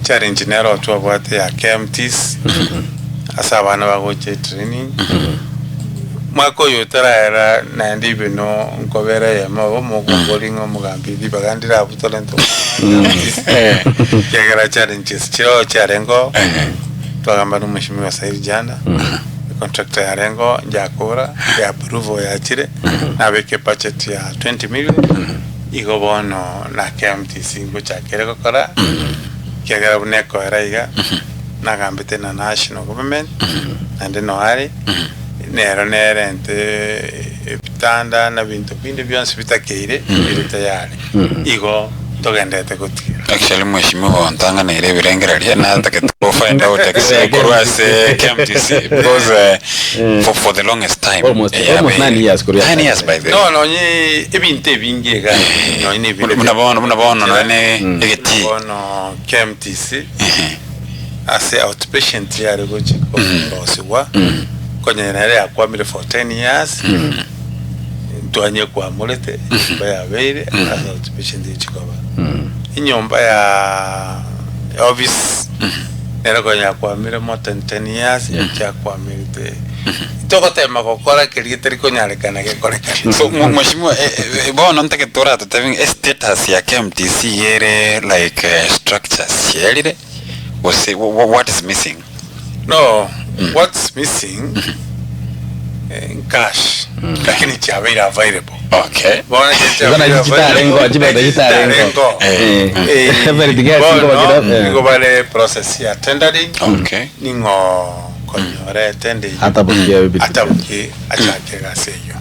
Challenge nero twabwate ya KMTC ase abana bagocha etraining. Mwaka oyo otaraera naende even no nkobera eyemo igo mokombori ng'a omogambi ribaga ndire abwo torente KMTC. Ekiagera challenges chiroo chiarengeo, twagamba na omweshimiwa Said Jana, econtractor yarengeo njakora, ya approval yachire, nabeka ebudget ya 20 million. Igo bono na KMTC ngochakere gokora, ekiagera buna ekoera iga, nagambete na national government, naende noe are, nero nerente ebitanda na ebinto binde bionsi bitakeire bire tayari. Igo togenderete gotiga. Actually mheshimiwa ontang'aneire ebirengererio natagete go find out ex- korwa ase KMTC because eh, for, for the longest time Almost- eh, almost yabeire. nine years korwa Nine years by the way No, nonye ebinto ebinge iga, nonye na ebinde Buna bono buna bono nonye ne egetii Bono KMTC ase outpatient yare gochi korosigwa konya nere yakwamire for 10 years ntwanyekwamorete enyomba yabeire ase outpatient egochi koba enyomba ya office nere konya yakwamire more than 10 years yakwamete togotema gokora keria getari konyarekana gekorekane So mwe- mheshimiwa eh, eh, bono ntagete oratotebie ng'a estatus ya KMTC iga ere like eh, structures chiarire gose wha- wha- what is missing? No, what's missing eh, cash lakini chiabeire available Okay. Bono Igo nachi chitarengo, chibesa chitarengo. Eh, Eh, Every ticket bono nigo bakira, eh. nigo bare process ya tendering Okay. ning'o konyora etender eyio Atabukia ebinto. atabukie achake egasi eyio.